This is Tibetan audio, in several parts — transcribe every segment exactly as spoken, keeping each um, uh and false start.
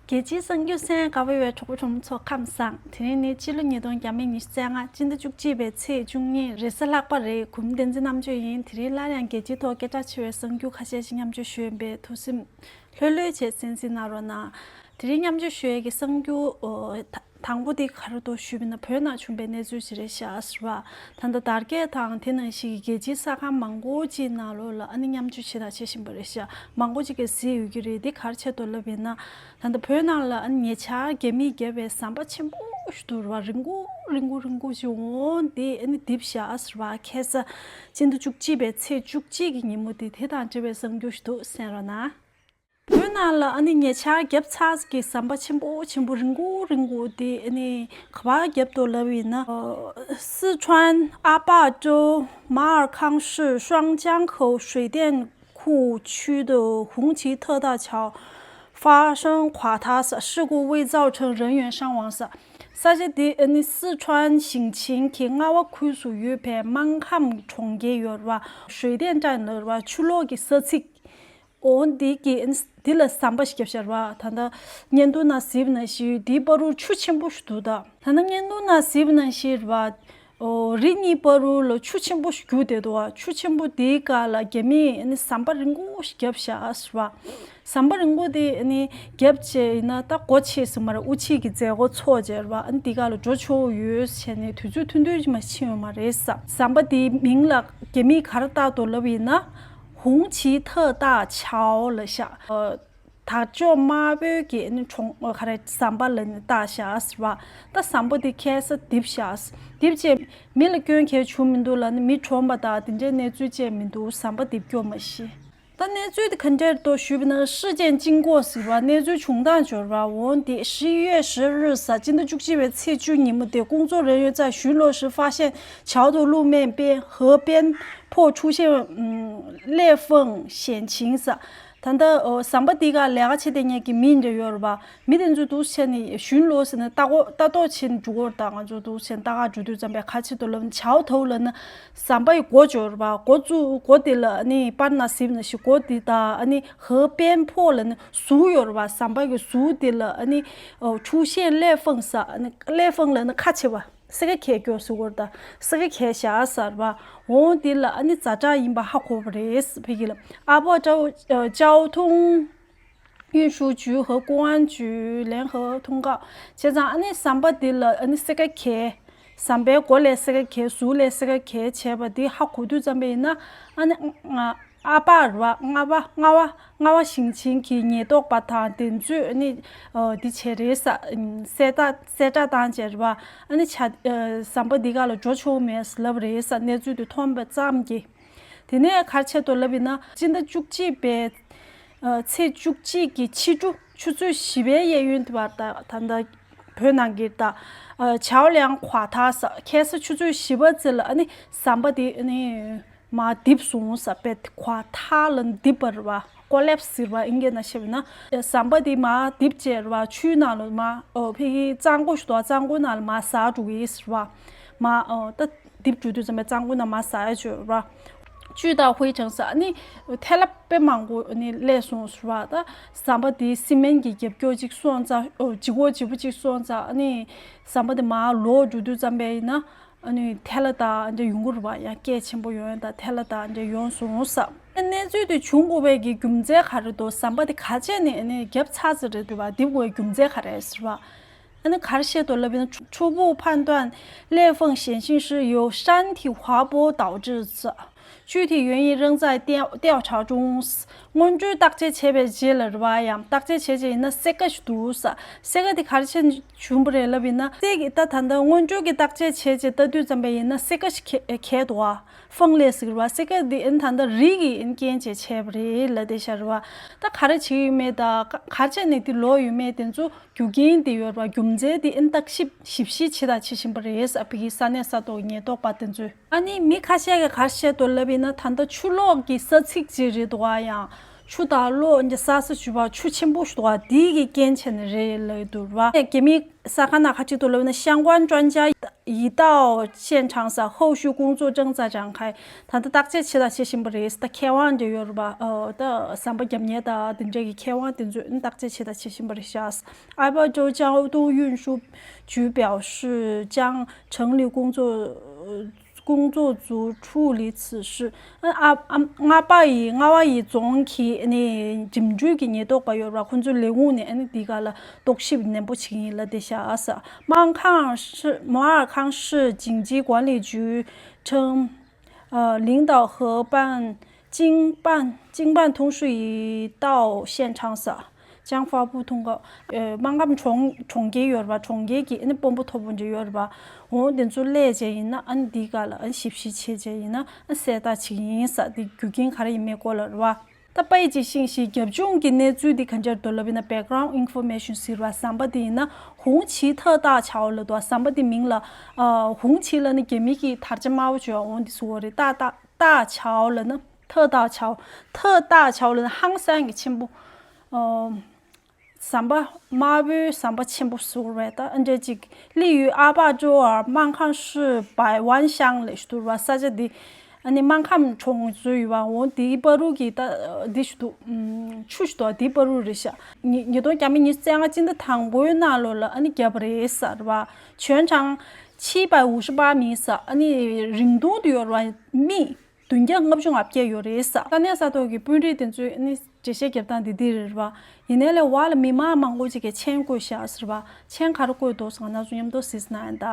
རྒྱལ་སྤྱིའི་གསར་འགྱུར་གསན་ག་བ་ཡོད་གྲོགས་པོ་གྲོགས་མོ་ཚོ་ཁམས་བཟང་། དེ་རིང་ནི་སྤྱི་ལོ་ཉིས་སྟོང་ཉི་ཤུ་རྩ་ལྔ་སྤྱི་ཟླ་བཅུ་གཅིག་པའི་ཚེས་བཅུ་གཉིས་རེས་གཟའ་ལྷག་པ་རེད། གུང་བསྟན་འཛིན་རྣམ་དཔྱོད་ཡིན། དེ་རིང་སླར་ཡང་རྒྱལ་སྤྱིའི་ཐོག་སྐད་གྲགས་ཆེ་བའི་གསར་འགྱུར་ཁ་ཤས་ཤིག་མཉམ་སྤྱོད་ཞུ་ཡིན་པས་ཐུགས་སེམས་ལྷོད་ལྷོད་བྱས་གསན་གཟིགས་གནང་རོགས་གནང་། དེ་རིང་མཉམ་སྤྱོད་ཞུ་ཡས་ཀྱི་གསར་འགྱུར་ཨོ་ད་དང་པོ་དེ་ག་རེ་འདུག་ཞུས་པ་ཡིན་ན། བོད་ནང་བྱུང་བའི་གནས་ཚུལ་ཞིག་རེད་ཤག་ཟེར་བ། ད་ལྟ་དར་རྒྱས་དང་དེ་ནང་བཞིན་གྱི་རྒྱལ་སྤྱིའི་ས་ཁང་མང་པོ་ཅིག་ནང་ལོགས་ལ་ཨ་ནི་མཉམ་སྤྱོད་བྱེད་དང་བྱེད་བཞིན་པ་རེད་ཤག། མང་པོ་ཅིག་གིས་གཟིགས་ཡོད་ཀྱི་རེད། འདི་ག་རེ་ཆེད་དུ་ལབ་ཡིན་ན། ད་ལྟ་བོད་ནང་ལ་ཨ་ནི་ཉེ་ཆར་རྒྱ་མིས་བརྒྱབ་པའི་ཟམ་པ་ཆེན་པོ་ཞིག་འདུག་ར། རིང་པོ་རིང་པོ་རིང་པོ་ཞིག་འོང་དེ་ཨ་ནི་རྡིབ་བཞག་ཟེར་བ། ཁ་སང་སྤྱི་ཟླ་བཅུ་གཅིག་པའི་ཚེས་བཅུ་གཅིག་གི་ཉིན་མོ་དེ་དེ་དང་འབྲེལ་བའི་གསར་འགྱུར་ཞིག་འདུག། གསན་རོགས་གནང་། བོད་ནང་ལ་ཨ་ནི་ཉེ་ཆར་བརྒྱབ་ཚར་གྱི་ཟམ་པ་ཆེན་པོ་ཆེན་པོ་རིང་པོ་རིང་པོ་དེ་ཨ་ནི་ག་པར་བརྒྱབ་འདུག་ལབ་ཡིན་ན། ཨ་四川阿坝州马尔康市双江口水电 库区的红旗特大桥发生垮塌事故未造成人员伤亡。ས་ཆ་དེ་ཨ་ནི་四川省་ཞིང་ཆེན་གྱི་རྔ་བ་ཁུལ་དུ་ཡོད་པའི་སྨར་ཁམས་གྲོང་ཁྱེར་ཡོད་ར་བ། 水电站 ལ་ར་བ། ཆུ་གློག་གི་ས་ཚིགས། འོ་འདི་གི་ཨ་ནི་འདི་ལ་ཟམ་པ་ཞིག་བརྒྱབ་ཤག་ར་བ། ད་ལྟ་བརྙན་ཐུང་ནང་གཟིགས་པ་ནང་བཞིན་འདིའི་བར་དུ་ཆུ་ཆེན་པོ་ཞིག་འདུག་ད། ད་ལྟ་བརྙན་ཐུང་ནང་གཟིགས་པ་ནང་བཞིན་ར་བ། ཨོ། རི་གཉིས་བར་དུ་ལ་ཆུ་ཆེན་པོ་ཞིག་རྒྱུག་བསྡད་འདུག་བ། ཆུ་ཆེན་པོ་དེའི་སྒང་ལ་རྒྱ་མིས་ཨ་ནི་ཟམ་པ་རིང་པོ་ཞིག་བརྒྱབ་བཞག་ཟེར་བ། ཟམ་པ་རིང་པོ་དེ་ཨ་ནི་བརྒྱབ་བྱས་ཡིན་ན་ད་སྒོ་ཕྱེ་ཟིན་མ་རེད། དབུ་ཕྱེ་གི་མཛད་སྒོ་ཚོགས་བྱས་ར་བ། ཨ་ནི་དེ་སྒང་ལ་འགྲོ་ཆོག་ཡོད་བྱས་ནས་དུས་ཚོད་ཐུང་ཐུང་ཅིག་མ་ཕྱིན་ཡོད་མ་རེད་ས། ཟམ་པ་དེའི་མིང་ལ་རྒྱ་མིས་ག་རེ་བཏགས་འདུག་ལབ་ཡིན་ན། 红旗特大桥 ལབ་ཤག། ཨ། དར་ལྕོག་དམར་པོའི་གི་ཨ་ནི་གྲོང་ག་རེ་ཟམ་པ་ལ་ནི་བཏགས་བཞག་ཟེར་བ། ད་ཟམ་པ་དེ་ཁ་སང་རྡིབ་བཞག། རྡིབ་བྱས་མི་ལ་སྐྱོན་གལ་བྱུང་མི་འདུག་ལ་ནི་མི་གྲོངས་པ་དང་དེ་འདྲའི་གནས་ཚུལ་ཅིག་མི་འདུག། ཟམ་པ་རྡིབ་སྐྱོ་མ་ཤི། ད་གནས་ཚུལ་དེ་ག་འདྲ་རེད་འདུག་ཞུས་པ་ན། 事件经过 ཟེར་བ། གནས་ཚུལ་བྱུང་སྟངས་འབྱོར་བ། འོན་ཏེ་十一月十日 ཟེར་སྤྱི་ཟླ་བཅུ་གཅིག་པའི་ཚེས་བཅུ་ཉིན་མོ་དེ་工作人员在巡逻时发现桥的路面边河边坡出现裂缝显形 ཟེར། ད་ལྟ་ཟམ་པ་འདི་ག་ལས་ཀ་བྱེད་བསྡད་མཁན་གྱི་མི་འདྲ་ཡོད་རེད་པ། མི་དེ་ཚོ་འདུག་བྱས་ནས་巡逻 ཟེར་ནས་ལྟ་སྐོར་ལྟ་རྟོག་བྱེད་འགྲོ་གི་ཡོད་རེད། ད་ང་ཚོ་འདུག་བྱས་ནས་ལྟ་ག་འགྲོ་དུས་ཙམ་པའི་ཁ་ཆེ་དུ་ལབ་ཆའོ་ཐའོ་ལབ་ན་ཟམ་པ་ཡི་སྒོ་ཅིག་ཡོད་རེད་པ། སྒོ་ཚུ་སྒོ་དེ་ལ་ཨ་ནི་པར་ན་གཟིགས་ན་ཞིག་སྒོ་དེ་དང་ཨ་ནི་河边坡 ལབ་ན་ཟུར་ཡོད་རེད་པ། ཟམ་པ་གི་ཟུར་དེ་ལ་ཨ་ནི་ཨོ་出现裂缝 ཟེར། ཨ་ནི་裂缝 ལབ་ན་ཁ་ཕྱེ་བ། སེ་ཀ་གས་སྐྱོ་ཟེར་གོ་རེད་ད། སེ་ཀ་གས་བཞག་ཟེར་བ། འོང་དེ་ལ་ཨ་ནི་ཛ་དྲག་ཡིན་པ་ཧ་གོ་བ་རེད། ཕ་གི་ལ་ཨ་པ་ཀྲའོ་ཨ་交通运输局和公安局联合通告 བྱས་ཙང་ཨ་ནི་ཟམ་པ་དེ་ལ་ཨ་ནི་སེ་ཀ་གས། ཟམ་པའི་སྒོ་ལ་སེ་ཀ་གས། ཟུར་ལ་སེ་ཀ་གས་བྱས་པ་དེ་ཧ་གོ་དུས་ཙམ་པ་ཡིན་ན། ཨ་ནི་ཨ་པ་རེད་པ། རྔ་བ་རྔ་བ་རྔ་བ་ཞིང་ཆེན་གྱི་ཉེན་རྟོག་པ་དང་དེ་ཚོས་ཨ་ནི་ཨ་འདི་བྱས་རེད་ས། གསལ་བསྒྲགས་གསལ་བསྒྲགས་བཏང་བྱས་རེད་པ། ཨ་ནི་ཆ་ཨ་ཟམ་པ་འདི་ག་ལ་འགྲོ་ཆོག་མེད་ལབ་རེད་ས། གནས་ཚུལ་དེ་མཐོང་པ་ཙམ་གྱིས། དེ་ནས་ག་རེ་བྱས་འདུག་ལབ་ཡིན་ན། སྤྱི་ཟླ་བཅུ་གཅིག་པའི་ཨ་ཚེས་བཅུ་གཅིག་གི་ཕྱི་དྲོ་ཆུ་ཚོད་བཞི་པའི་གཡས་གཡོན་དུ་བར་ད་ད་ལྟ་བོད་ནང་གི་ད་ཨ་桥梁垮塌 ས། ཁ་སང་ཆུ་ཚོད་བཞི་པ་ཙམ་ལ་ཨ་ནི་ཟམ་པ་དེ་ཨ་ནི་མར་རྡིབ་སོང་ས། པེ་ཁ་ཐ་ལ་རྡིབ་པ་རེད་པ། ཀོ་ལེབ་སི་ཟེར་བ་ཨིན་སྐད་ནང་བཤད་པ་ན། ཟམ་པ་དེ་མར་རྡིབ་བྱས་རེད་པ། ཆུའི་ནང་ལ་མར་ཨོ་ཕ་གི་གཙང་པོ་ཞིག་འདུག། གཙང་པོའི་ནང་ལ་མར་ཟག་འགྲོ་གི་ཡིན་ཟེར་བ། མར་ཨོ་ད་རྡིབ་འགྲོ་དུས་ཙམ་པ་གཙང་པོའི་ནང་མར་ཟག་ཡ་ཅིག་ཡོད་རེད་པ། 巨大灰尘 ས། ཨ་ནི་ཐལ་བ་དཔེ་མང་པོ་ཨ་ནི་སླེབས་སོང་ཟེར་བ། ད་ཟམ་པ་དེ་སི་མེན་གྱི་རྒྱབ་སྐྱོར་ཅིག་སོང་ཙང་ཨོ་ལྗིད་ཁོག་ལྗིད་པོ་ཅིག་སོང་ཙང་། ཨ་ནི་ཟམ་པ་དེ་མར་ལོག་འགྲོ་དུས་ཙམ་པ་ཡིན་ན། ཨ་ནི་ཐལ་བ་དང་འདྲ་ཡོང་གི་རེད་པ། ཡང་སྐད་ཆེན་པོ་ཡོང་ཡ་དང་ཐལ་བ་དང་འདྲ་ཡོང་སོང་ས། གནས་ཚུལ་དེ་བྱུང་དགོས་པའི་གི་རྒྱུ་མཚན་ག་རེ་འདུག། ཟམ་པ་དེ་ག་བྱས་ནས་ཨ་ནི་བརྒྱབ་ཚར་ཚར་རེད་འདུག་པ། རྡིབ་དགོས་པའི་རྒྱུ་མཚན་ག་རེ་རེད་ཟེར་བ། ཨ་ནི་ག་རེ་བཤད་འདུག་ལབ་ན། 初步判断裂缝显形时由山体滑坡导致 具体原因仍在调调查中。སྔོན་འགྲོའི་བརྟག་དཔྱད་བྱས་པའི་རྗེས་ལ་རེད་པ། ཡང་བརྟག་དཔྱད་བྱས་རྗེས་ཡིན་ན་སེར་ཀ་ཞིག་འདུག་ས། སེར་ཀ་དེ་ག་རེ་བྱས་བྱུང་བ་རེད་ལབ་ཡིན་ན། སེར་ཀ་ད་ད་ལྟ་སྔོན་འགྲོའི་གི་བརྟག་དཔྱད་བྱས་རྗེས་ལྟ་དུས་ཙམ་པ་ཡིན་ན་སེར་ཀ་ཞིག་གས་འདུག་པ། 分裂 ཟེར་བ། སེར་ཀ་དེ་ཨ་ནི་ད་ལྟ་རི་གི་ཨ་ནི་རྐྱེན་བྱས་བྱས་པ་རེད་ལབ་བསྡད་ཤག་རེད་པ། ད་ག་རེ་བྱེད་ཀྱི་ཡོད་མེད་དང་ག་ག་རེ་བྱས་ནས་དེ་ལོག་ཡོད་མེད་དེ་ཚོ་རྒྱུ་རྐྱེན་དེ་ཡོད་རེད་པ། རྒྱུ་མཚན་དེ་ཨ་ནི་བརྟག་ཞིབ་ཞིབ་བཤེར་བྱེད་དང་བྱེད་བཞིན་པ་རེད་ཟེར། ཨ་ཕ་གི་ས་གནས་ས་ཐོག་ཉེན་རྟོག་པ་དེ་ཚོས། ཨ་ནི་མི་ཁ་ཤས་ཀྱིས་ག་རེ་བཤད་འདུག་ལབ་ཡིན་ན། ད་ལྟ་ཆུ་ལོག་གི་ས་ཚིགས་ཅིག་རེད་འདུག་ག། ཡང་ ཆུ་དང་གློག་འདི་ས་ས་ཞུ་བ་ཆུ་ཆེན་པོ་ཞུ་བ་དེ་གི་རྐྱེན་བྱས་ནས་རེད་ལབ་འདུག་ར། རྒྱ་མི་གསར་ཁང་ནང་ཁ་ཅིག་ཏུ་ལབ་ན་相关专家已到现场 ཟེར། 后续工作正在展开。 ད་ལྟ་བརྟག་དཔྱད་བྱེད་དང་བྱེད་བཞིན་པ་རེད། ད་མཁས་དབང་འདྲ་ཡོད་རེད་པ། ཨོ་ད་ཟམ་པ་རྒྱབ་མཁན་དང་དེ་འདྲ་གི་མཁས་དབང་དེ་ཚོས་བརྟག་དཔྱད་བྱེད་དང་བྱེད་བཞིན་པ་རེད་ཤག 埃巴州交通运输局表示将成立工作工作组处理此事。 ཨ་ཨ་རྔ་པ་ཡི་རྔ་བ་ཡི་རྫོང་གི་ཨ་ནི་འགྲིམ་འགྲུལ་གྱི་ཉེན་རྟོག་པ་ཡོད་ར། ཁོང་ཚོའི་ལས་ཁུངས་ནས་ཨ་ནི་འདི་ག་ལ་རྟོག་ཞིབ་ནན་པོ་བྱེད་ཀྱི་ཡིན་ལབ་བསྡད་ཤག 马尔康市马尔康市紧急管理局称，呃，领导和办经办经办同事已到现场 ཟེར། 将发布通告。 ཨ་སྨར་ཁམས་གྲོང་གྲོང་ཁྱེར་ཡོད་རེད་པ། གྲོང་ཁྱེར་གྱི་ཨ་ནི་དཔོན་པོ་མཐོ་པོ་འདྲ་ཡོད་རེད་པ། འོ་དེ་ཚོ་སླེབས་བྱས་ཡིན་ན་ཨ་ནི་འདི་ག་ལ་ཨ་ནི་ཞིབ་བཤེར་བྱས་བྱས་ཡིན་ན་ཨ་ནི་གསལ་བརྡ་བྱེད་ཀྱི་ཡིན་ཟེར། དེ་རྒྱུ་རྐྱེན་ག་རེ་ཡིན་མིན་སྐོར་ལ་རེད་པ། ད་པེ་ཅིང་ཞིང་ཞིག་རྒྱབ་ལྗོངས་ཀྱི་གནས་ཚུལ་འདི་ག་འདྲ་འདུག་ལབ་ཡིན་ན། background information ཟེར་བ་ཟམ་པ་འདི་ཡིན་ན་红旗特大桥 ལབ་འདུག་ཟམ་པ་འདི་མིང་ལ་ཨ་红旗 ལབ་ནི་རྒྱ་མི་གི་དར་ཆ་དམར་པོ་བྱས་པ་འོ་འདི་ཟེར་བ་རེད། 大大大桥 ལབ་ན་特大桥 特大桥 ལབ་ན་ཧང་སང་གི་ཆེན་པོ། ཨ་ཟམ་པ་དམར་པོའི་ཟམ་པ་ཆེན་པོ་ཟེར་བ་རེད། ད་ཨ་འདྲ་ཅིག 立于阿壩州尔 马尔康市百万乡 ལབ་ཞུ་དུ་ར། ས་ཆ་འདི་ཨ་ནི་སྨར་ཁམས་གྲོང་ཚོ་ཡོད་པ་འོ་འདིའི་བར་དུ་གི་ད་འདི་ཞུ་དུ་ཆུ་ཞུ་དུ་འདིའི་བར་དུ་རེད་ཤག་ཉིས་ཉིས་སྟོང་ཉི་ཤུ་རྩ་ལྔ་སྤྱི་ཟླ་དང་པོའི་ནང་ལོགས་ལ་ཨ་ནི་བརྒྱབ་པ་རེད་ཟེར་བ། 全长七百五十八米 ཟེར། ཨ་ནི་རིང་ཐུང་དུ་ཡོད་ར་མི་བདུན་བརྒྱ་ལྔ་བཅུ་ང་བརྒྱད་ཡོད་རེད་ཟེར། ས་གནས་ས་ཐོག་གི་དཔོན་རིགས་དེ་ཚོས་ཨ་ནི་འགྲེལ་བཤད་རྒྱབ་སྟངས་འདི་འདི་རེད་བ། ཡིན་ནའི་ལས་བར་ལ་མི་མང་མང་པོ་ཅིག་གིས་མཆན་བཀོད་བཞག་ཟེར་བ། མཆན་ག་རེ་བཀོད་འདུག་ཟེར་ང་རང་ཚོ་མཉམ་དུ་གཟིགས་ན་ཡང་ད།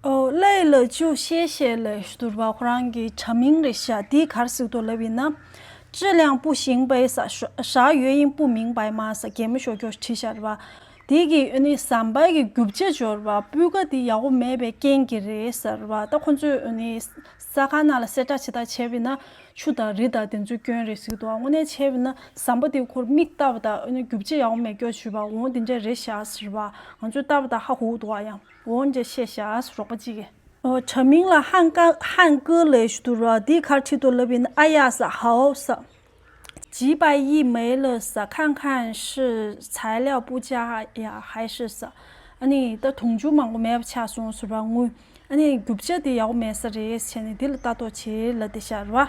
ཨོ་累了就歇歇 ལབ་ཞུ་དུ་ར། ཁོ་རང་གི་དྲ་མིང་རེད་ཤག་འདི་ག་རེ་ཟེར་འདུག་ལབ་ཡིན་ན། 质量不行呗 ཟེར། 啥啥原因不明白吗 ཟེར། གད་མོ་ཤོར་ཤོར་བྲིས་བཞག་རེད་བ། དེ་གི་ཨ་ནི་ཟམ་པ་གི་རྒྱུ་ཆ་འབྱོར་བ་སྤུས་ཀ་དེ་ཡག་པོ་མེད་པའི་རྐྱེན་གྱིས་རེད་ཟེར་བ། ད་ཁོ་ཚོས་ཨ་ནི་ས་ཁང་ནང་ལ་གསལ་བསྒྲགས་བྱེད་སྟངས་བྱས་པ་ཡིན་ན་ཆུ་དང་རི་དང་དེ་ཚོའི་སྐྱོན་རེད་ཟེར་གྱི་འདུག་དངོས་གནས་བྱས་པ་ཡིན་ན་ཟམ་པ་དེ་ཁོར་མིག་ལྟ་བ་དང་ཨ་ནི་རྒྱུ་ཆ་ཡག་པོ་མེད་སྐྱོ་བྱུས་པ་འོ་དེ་འདྲ་རེད་ཤག་ཟེར་བ། ང་ཚོས་ལྟ་བ་དང་ཧ་གོ་གི་འདུག་ཨ་ཡང་འོ་འདྲ་བཤད་ཤག་ཟེར་རོགས་པ་གཅིག་གིས། ཨོ་དྲ་མིང་ལ་ཧན་ཀ་ཧན་ཀི་ལབ་ཞུ་དུ་ར། འདི་ག་རེ་བྲིས་འདུག་ལབ་ཡིན་ན། 哎呀 ཟེར། 好 ཟེར། 几百亿没了 ཟེར། 看看是材料不佳呀还是 ཟེར། ཨ་ནི་ད་དུང་ཕྱུར་མང་པོ་མེད་པ་ཆགས་སོང་ཟེར་བ། དངུལ་ཨ་ནི་རྒྱུ་ཆ་དེ་ཡག་པོ་མེད་ས་རེད་བྱས་ནས་འདི་ལ་ལྟ་རྟོག་བྱེད་ལབ་བསྡད་ཤག་རེད་བ།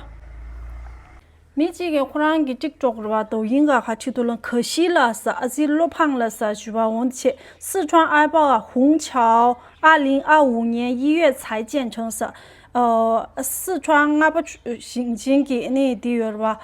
མི་གཅིག་གིས་ཁོ་རང་གི་ཊིག་ཊོག་རེད་བ། 抖音 ག་ག་བྲིས་འདུག་ལབ། 可惜了 ཟེར། 哎呀落榜了 ཟེར་ཞུ་བ། འོ་འདི་བྱས། 四川哀报啊，虹桥二零二五年一月才建成 ཟེར། ཨ་四川 རྔ་པ་ཞིང་ཆེན་གྱི་ཨ་ནི་འདི་ཡོད་རེད་བ།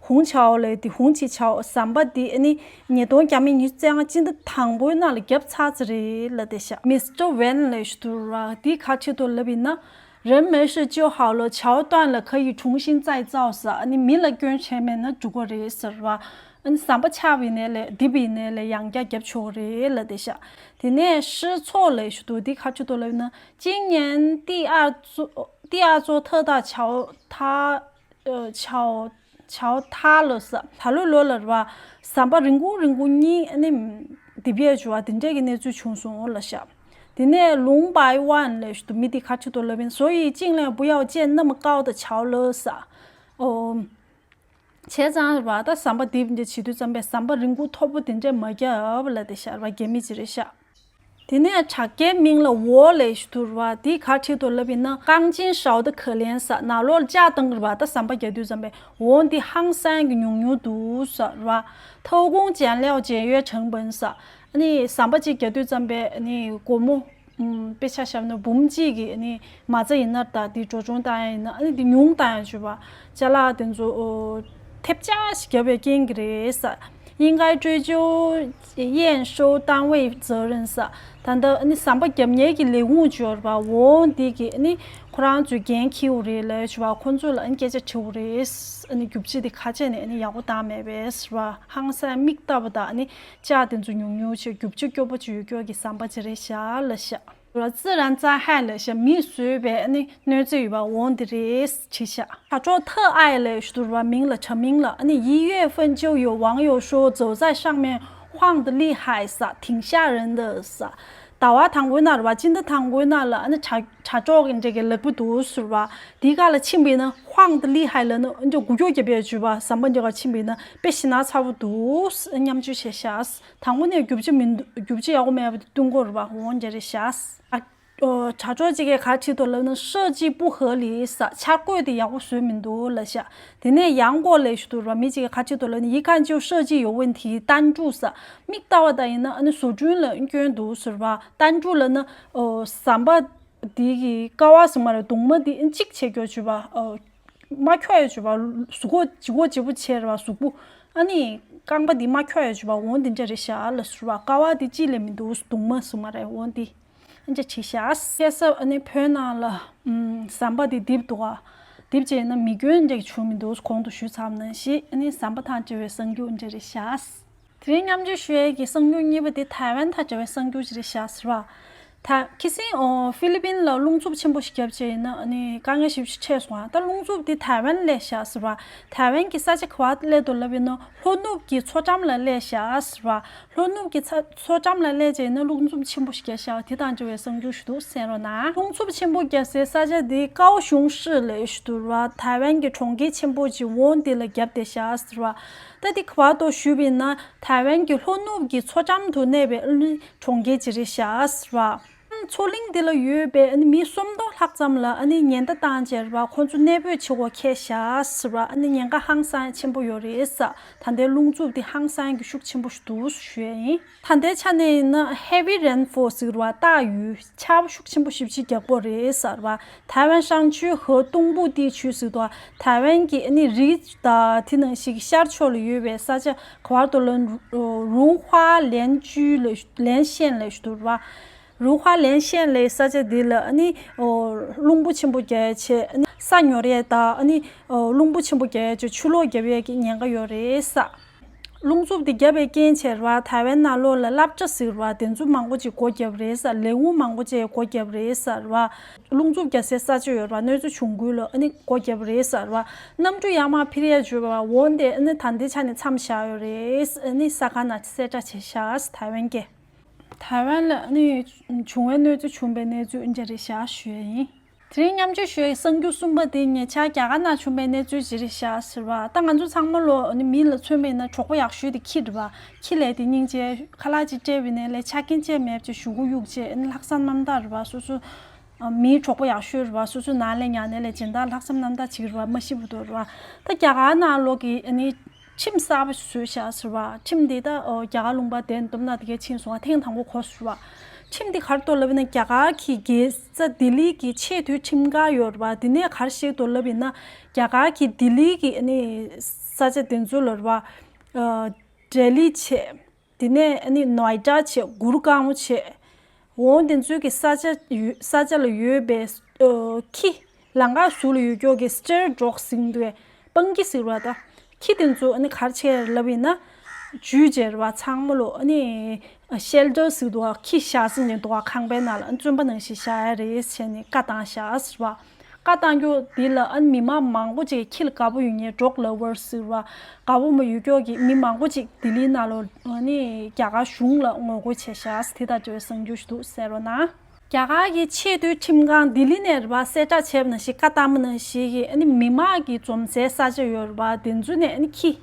虹桥 ལབ་དེ། 红旗桥 ཟམ་པ་འདི་ཨ་ནི་ཉིས་སྟོང་ཉི་ཤུ་རྩ་ལྔ་སྤྱི་ཟླ་དང་པོའི་ནང་ལ་བརྒྱབ་ཚར་ཚར་རེད་ལབ་བསྡད་ཤག Mister Wen ལབ་ཞུ་དུ་ར། འདི་ག་བྲིས་འདུག་ལབ་ཡིན་ན། 人没事就好了，桥断了可以重新再造 ཟེར། ཨ་ནི་མི་ལ་སྐྱོན་བྱས་མེད་ན་འགྲིག་གི་རེད་ཟེར་བ། ཨ་ནི་ཟམ་པ་ཆག་པ་ཡིན་ནའི་ལས་རྡིབ་པ་ཡིན་ནའི་ལས་ཡང་བསྐྱར་བརྒྱབ་ཆོག་གི་རེད་ལབ་བསྡད་ཤག་དེ་ནས་施错 ལབ་ཞུ་དུ་འདི་ག་བྲིས་འདུག་ལབ་ན། 今年第二座第二座特大桥 ཐ་ཨ་桥桥塌了 ཟེར། ད་ལོ་ལོ་ལ་རེད་བ། ཟམ་པ་རིང་པོ་རིང་པོ་གཉིས་ཨ་ནི་རྡིབ་ཡས་བྱུང་བ་དེ་འདྲས་ཀྱི་གནས་ཚུལ་བྱུང་སོང་ལབ་ཤག་དེ་ནས་龙百万 ལབ་ཞུ་དུ་མི་དེ་ག་བྲིས་འདུག་ལབ་ཡིན། 所以尽量不要建那么高的桥了 ཟེར། ཨོ། བྱས་ཙང་རེད་བ། ད་ཟམ་པ་རྡིབ་འདི་བྱེད་དུས་ཙམ་པས་ཟམ་པ་རིང་པོ་མཐོ་པོ་དེ་འདྲས་མ་རྒྱབ་ལབ་བསྡད་ཤག་རེད་བ། རྒྱ་མི་ཅིག་རེད་ཤག་དེ་ནས་དྲ་རྒྱའི་མིང་ལ་འོ་ལབ་ཞུ་དུ་རེད་བ། འདི་ག་བྲིས་འདུག་ལབ་ཡིན་ན། 钢筋少得可怜 ཟེར། ནང་ལོགས་ལ་ལྕགས་བཏང་གི་རེད་བ། ད་ཟམ་པ་རྒྱག་དུས་ཙམ་པས་འོ་འདི་ཧང་སང་གི་ཉུང་ཉུང་འདུག་ཟེར་བ། 偷工减料节约成本 ཟེར། ཨ་ནི་ཟམ་པ་གཅིག་རྒྱག་དུས་ཙམ་པས་ཨ་ནི་སྒོར་མོ་ཨམ་དཔེ་ཆ་བཞག་ན་འབུམ་གཅིག་གི་ཨ་ནི་མ་རྩ་ཡིན་ན་ད་འདི་འགྲོ་སོང་བཏང་ཡ་ཡིན་ན་ཨ་ནི་འདི་ཉུང་བཏང་ཡ་བྱུས་པ། ཅ་ལག་དེ་ཚོ་ཨོ་ཐེབས་ཆག་ཞིག་བརྒྱབ་པའི་རྐྱེན་གྱིས་རེད་ཟེར། 应该追究验收单位责任 ཟེར། ད་ལྟ་ཨ་ནི་ཟམ་པ་རྒྱབ་མཁན་གྱི་ལས་ཁུངས་འབྱོར་བ་འོ་འདི་གི་ཨ་ནི་ཁོ་རང་ཚོས་འགན་འཁྱེར་དགོས་རེད་ལབ་བྱུས་པ། ཁོ་ཚོ་ལ་ཨ་ནི་སྐད་ཆ་དྲི་དགོས་རེད། ཨ་ནི་རྒྱུ་ཆ་དེ་ག་བྱས་ནས་ཨ་ནི་ཡག་པོ་བཏང་མེད་པས་ཟེར་བ། ཧང་སང་མིག་ལྟ་བུ་དང་ཨ་ནི་ལྕགས་དེ་ཚོ་ཉུང་ཉུང་བྱས་རྒྱུ་ཆ་སྐྱོ་པོ་ཅིག་ཡོད་སྐྱོ་གི་ཟམ་པ་ཅིག་རེད་ཤག་ལབ་ཤག 自然灾害 ལབ་ཤག་མིས་བཟོས་པའི་ཨ་ནི་གནོད་འཚེ་ཡོད་པ་འོ་འདི་རེད་བྲིས་ཤག 他说特爱 ལབ་ཞུ་དུ་ར་མིང་ལ་དྲ་མིང་ལ། ཨ་ནི་一月份就有网友说走在上面晃得厉害 ཟེར། 挺吓人的 ཟེར། ཟླ་བ་དང་པོའི་ནང་རེད་བ། སྤྱི་ཟླ་དང་པོའི་ནང་ལ་ཨ་ནི་དྲ་དྲ་གྲོགས་ཀྱི་འདྲ་གི་ལག་པ་འདུག་ཟེར་བ། དེའི་སྒང་ལ་ཕྱིན་པ་ཡིན་ན་ཧོང་ཏི་ལི་ཧའེ་ལབ་ན་ཨ་ནི་འགུལ་སྐྱོད་རྒྱག་པའི་ཇུས་པ་ཟམ་པ་འདི་ག་ཕྱིན་པ་ཡིན་ན་དཔེ་ཞེད་སྣང་ཚ་པོ་འདུག་མཉམ་སྤྱོད་བྱས་ཤག་དང་པོ་ནས་རྒྱུ་ཆ་མི་འདུག་རྒྱུ་ཆ་ཡག་པོ་མེད་པ་དེ་སྟོན་གྱི་ཡོད་རེད་བ། འོ་འདྲ་རེད་ཤག་ཨ། ཨོ། དྲ་གྲོགས་གཅིག་གིས་ག་རེ་བྲིས་འདུག་ལབ་ན་设计不合理 ཟེར། འཆར་འགོད་དེ་ཡག་པོ་བཟོས་མི་འདུག་ལབ་ཤག་དེ་ནས་ཡང་སྐོར་ལབ་ཞིག་འདུག་ར། མི་གཅིག་གིས་ག་རེ་བྲིས་འདུག་ལབ་ན་一看就设计有问题 单注 ཟེར། མིག་ལྟ་བ་ལྟ་ཡིན་ན་ཨ་ནི་བཟོ་སྐྲུན་ལ་སྐྱོན་འདུག་ཟེར་བ། 单注 ལབ་ན་ཨོ་ཟམ་པ་འདི་གི་ཀ་བ་ཟེར་མ་རེད། གདུང་མ་འདི་གཅིག་བྱེད་རྒྱུ་བྱས་པ། ཨོ། མ་འཁྱོག་ཡ་བྱས་པ། གཟུགས་པོ་ལྗིད་པོ་ལྗིད་པོ་བྱས་རེད་བ། གཟུགས་པོ་ཨ་ནི་རྐང་པ་འདི་མ་འཁྱོག་ཡ་བྱས་པ། འོ་འདི་འདྲ་རེད་ཤག་ལབ་ཟེར་བ། ཀ་བ་འདི་གཅིག་ལས་མི་འདུག་གདུང་མ་ཟེར་མ་རེད། འོ་འདི་ཨ་འདྲ་བྱས་ཤག་སྐལ་བཟང་ཨ་ནི་བོད་ནང་ལ་ཨམ་ཟམ་པ་འདི་རྡིབ་འདུག་ག་རྡིབ་བྱས་ན་མི་སྐྱོན་འདྲ་བྱུང་མི་འདུག་གོང་དུ་ཞུས་ཚར་བ་ནང་བཞིན་ཨ་ནི་ཟམ་པ་དང་འབྲེལ་བའི་གསར་འགྱུར་འདྲ་རེད་ཤག་དེ་རིང་མཉམ་སྤྱོད་ཞུ་ཡས་ཀྱི་གསར་འགྱུར་གཉིས་པ་དེ་ཐའེ་ཝན་དང་འབྲེལ་བའི་གསར་འགྱུར་ཅིག་རེད་ཤག་ཟེར་བ། ད་ཁ་སང་ཨོ་ཧྥི་ལི་པིན་ལ་རླུང་འཚུབ་ཆེན་པོ་ཞིག་བརྒྱབ་བྱས་ཡིན་ན་ཨ་ནི་དཀའ་ངལ་ཞེ་པོ་ཅིག་འཕྲད་སོང་ཨ། ད་རླུང་འཚུབ་དེ་ཐའེ་ཝན་སླེབས་ཤག་ཟེར་བ། ཐའེ་ཝན་གྱི་ས་ཆ་ག་པར་སླེབས་འདུག་ལབ་ཡིན་ན་ལྷོ་ནུབ་ཀྱི་མཚོ་འགྲམ་ལ་སླེབས་ཤག་ཟེར་བ། ལྷོ་ནུབ་ཀྱི་ཚ་མཚོ་འགྲམ་ལ་སླེབས་བྱས་ཡིན་ན་རླུང་འཚུབ་ཆེན་པོ་ཞིག་བརྒྱབ་ཤག་དེ་དང་འབྲེལ་བའི་གསར་འགྱུར་ཞིག་འདུག་གསན་རོགས་གནང་། རླུང་འཚུབ་ཆེན་པོ་བརྒྱབ་སའི་ས་ཆ་དེ་ཀའོ་ཞུང་ཧྲི་ལབ་ཞིག་འདུག་ར། ཐའེ་ཝན་གྱི་གྲོང་ཁྱེར་ཆེན་པོ་ཅིག་འོ་འདི་ལ་བརྒྱབ་བསྡད་ཤག་ཟེར་བ། ད་འདི་ག་པར་འདུག་ཞུས་པ་ཡིན་ན་ཐའེ་ཝན་གྱི་ལྷོ་ནུབ་ཀྱི་མཚོ་འགྲམ་དུ་གནས་པའི་ཨ་ནི་གྲོང་ཁྱེར་ཅིག་རེད་ཤག་ཟེར་བ། མཚོ་གླིང་འདི་ལ་ཡོད་པའི་ཨ་ནི་མི་སུམ་སྟོང་ལྷག་ཙམ་ལ་ཨ་ནི་ཉེན་བརྡ་བཏང་བྱས་རེད་བ། ཁོང་ཚོ་གནས་སྤོས་བྱེད་དགོས་ཁེལ་ཤག་ཟེར་བ། ཨ་ནི་ཉེན་ཁ་ཧང་སང་ཆེན་པོ་ཡོད་རེད་ཟེར། ད་ལྟའི་རླུང་འཚུབ་འདི་ཧང་སང་གི་ཤུགས་ཆེན་པོ་ཞིག་འདུག་ཞུ་ཡ་ཡིན། ད་ལྟའི་ཆ་ནས་ཡིན་ན་heavy rainfall ཟེར་བ། སྟག་ཡོས་ཆར་པ་ཤུགས་ཆེན་པོ་ཞེ་པོ་ཅིག་རྒྱག་གི་རེད་ཟེར་བ། ཐའེ་ཝན་ཧྲང་ཆུའི་ཧོ་ཏུང་པུ་ཏི་ཆུས་ཟེར་དུས་ཐའེ་ཝན་གྱི་ཨ་ནི་རི་དང་དེ་ནང་བཞིན་གྱི་ཤར་ཕྱོགས་ལ་ཡོད་པའི་ས་ཆ་ག་པར་འདུག་ལབ་ན་རུའུ་ཧྭ་ལན་ཅུའུ་ལ་ལན་ཤན་ལབ་ཞིག་འདུག་ར། རུའུ་ཧྭ་ལན་ཤན་ལབ་ས་ཆ་འདི་ལ་ཨ་ནི་ཨོ་རླུང་བུ་ཆེན་པོ་རྒྱག་ཡ་བྱས། ཨ་ནི་ས་ཉོར་ཡ་དང་ཨ་ནི་ཨོ་རླུང་བུ་ཆེན་པོ་རྒྱག་ཡ་བྱས་ཆུ་ལོག་རྒྱབ་ཡ་གི་ཉེན་ཁ་ཡོད་རེད་ཟེར། རླུང་འཚུབ་འདི་བརྒྱབ་པའི་རྐྱེན་བྱས་རེད་བ། ཐའེ་ཝན་ནང་ལོགས་ལ་སློབ་གྲྭ་ཟེར་བ་དེ་ཚོ་མང་པོ་ཅིག་སྒོ་བརྒྱབ་རེད་ཟེར། ལས་ཁུངས་མང་པོ་ཅིག་སྒོ་བརྒྱབ་རེད་ཟེར་བ། རླུང་འཚུབ་རྒྱག་སའི་ས་ཆ་ཡོད་རེད་བ། གནོད་འཚེ་བྱུང་ཁུལ་ལ་ཨ་ནི་སྒོ་བརྒྱབ་རེད་ཟེར་བ། གནམ་གྲུ་ཡར་མར་འཕུར་ཡ་བྱས་པ་འོ་འདི་ཨ་ནི་ད་ལྟའི་ཆ་ནས་མཚམས་བཞག་ཡོད་རེད། ཨ་ནི་ས་ཁང་ནང་གསལ་བསྒྲགས་བྱས་ཤག་ཟེར། ཐའེ་ཝན་གྱིས། ཐའེ་ཝན་ལ་ཨ་ནི་བྱུང་བའི་གནོད་འཚེ་བྱུང་བའི་གནས་ཚུལ་ཨ་ནི་འདྲ་རེད་ཤག་ཞུ་ཡ་ཡིན། དེ་རིང་མཉམ་སྤྱོད་ཞུ་ཡའི་གསར་འགྱུར་གསུམ་པ་དེ་ཉེ་ཆར་རྒྱ་གར་ནང་བྱུང་བའི་གནས་ཚུལ་ཅིག་རེད་ཤག་ཟེར་བ། ད་ང་ཚོ་ཚང་མ་ལོ་ནི་མི་ལ་མཚོན་པ་ཡིན་ན་གྲོགས་པོ་ཡག་ཤོས་དེ་ཁྱི་རེད་བ། ཁྱི་ལབ་དེ་སྙིང་རྗེ། ཁ་ལག་ཅིག་སྤྲད་པ་ཡིན་ནའི་ལས་ཆ་རྐྱེན་ཅིག་མེད་བྱས་གཞུག་གུ་གཡུག་བྱས་ཨ་ནི་ལྷག་བསམ་རྣམ་དག་རེད་བ། སོ་སོ་མིའི་གྲོགས་པོ་ཡག་ཤོས་རེད་བ། སོ་སོ་ནང་ལ་ཉར་ནའི་ལས་སྦྱིན་བདག་ལྷག་བསམ་རྣམ་དག་བྱེད་ཀྱི་རེད་བ། མ་ཤི་བར་དུ་རེད་བ། ད་རྒྱ་གར་ནང་ལོགས་ཀྱི་ཨ་ནི་ཁྲིམས་གསར་པ་ཞིག་བཟོས་ཤག་ཟེར་བ། ཁྲིམས་འདི་ད་ཨོ་རྒྱ་གར་ལུང་པ་དེ་འདོམ་ན་དེ་གའི་ཕྱིན་སོང་བ། ཐེངས་དང་པོ་གོ་ཟེར་བ། ཁྲིམས་འདི་ག་རེ་འདུག་ལབ་ན་རྒྱ་གར་གྱི་རྒྱལ་ས་ལྡི་ལི་གི་ཆེས་མཐོའི་ཁྲིམས་ཁང་ཡོད་རེད་བ། དེ་ནས་ག་རེ་བཤད་འདུག་ལབ་ཡིན་ན་རྒྱ་གར་གྱི་ལྡི་ལི་གི་ཨ་ནི་ས་ཆ་དེ་ཚོ་ལ་རེད་བ། ཨ་ལྡི་ལི་བྱས། དེ་ནས་ཨ་ནི་ནོའི་ཌ་བྱས། གུར་གཱམ་བྱས། འོ་དེ་ཚོའི་གི་ས་ཆ་ཡོད་ས་ཆ་ལ་ཡོད་པའི་ཨ་ཁྱི། ལམ་ཁ་ཟུར་ལ་ཡོད་ཀྱོག་གི་སི་ཊེ་རི་ཌོག་ཟེར་འདུག་པ། སྤང་ཁྱི་ཟེར་བ་ད། ཁྱི་དེ་ཚོ་ཨ་ནི་ག་རེ་བྱས་ལབ་ཡིན་ན། འཇུས་བྱས་རེད་བ། ཚང་མ་ལོ་ཨ་ནི་ཤེལ་ཊར་ཟེར་འདུག་པ། ཁྱི་བཞག་ས་ཉིན་འདུག་པ། ཁང་པའི་ནང་ལ་ཨ་ནི་བཙོན་པ་ནང་བཞིན་བཞག་ཡ་རེད་བྱས་ནས་བཀའ་བཏང་བཞག་ཟེར་བ། བཀའ་བཏང་རྒྱུ་འདི་ལ་ཨ་ནི་མི་མང་མང་པོ་ཅིག་ཁྱི་ལ་དགའ་པོ་ཡོད་མཁན། ཌོག་ལ་ཝར་ཟེར་བ། དགའ་པོ་མ་ཡོད་ཀྱོག་གི་མི་མང་པོ་ཅིག་ལྡི་ལིའི་ནང་ལོགས་ཨ་ནི་རྒྱ་གར་གཞུང་ལ་ངོ་རྒོལ་བྱས་ཤག་ཟེར། དེ་དང་འབྲེལ་བའི་གསར་འགྱུར་ཞིག་འདུག་གསན་རོགས་གནང་། རྒྱ་གར་གྱི་ཆེས་མཐོའི་ཁྲིམས་ཁང་ལྡི་ལི་ནས་རེད་བ། གསལ་བསྒྲགས་བྱས་པ་ནང་བཞིན། བཀའ་བཏང་པ་ནང་བཞིན་གྱི་ཨ་ནི་མི་མང་གི་འཛོམས་སའི་ས་ཆ་ཡོད་རེད་བ། དེ་ཚོ་ནས་ཨ་ནི་ཁྱི།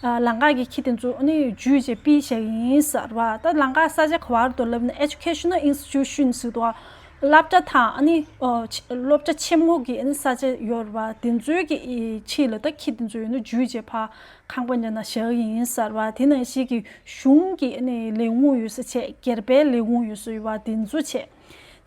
ཨ་ལམ་ཁ་གི་ཁྱི་དེ་ཚོ་ཨ་ནི་འཇུས་བྱས་ཕུད་བཞག་གི་ཡིན་ཟེར་བ། ད་ལམ་ཁ་ས་ཆ་ག་པར་འདུག་ལབ་ན་Educational Institution ཟེར་འདུག་པ། སློབ་གྲྭ་དང་ཨ་ནི་ཨོ་ཆེ་སློབ་གྲྭ་ཆེན་མོ་གི་ཨ་ནི་ས་ཆ་ཡོད་རེད་བ། དེ་ཚོའི་གི་ཕྱི་ལ་ད་ཁྱི་དེ་ཚོ་ཡོད་ན་འཇུས་བྱས་ཕར་ཁང་པ་འདྲ་ནང་བཞག་གི་ཡིན་ཟེར་བ། དེ་ནང་བཞིན་གྱི་གཞུང་གི་ཨ་ནི་ལས་ཁུངས་ཡོད་ས་བྱས། སྒེར་པའི་ལས་ཁུངས་ཡོད་ས་ཡོད་པ་དེ་ཚོ་བྱས།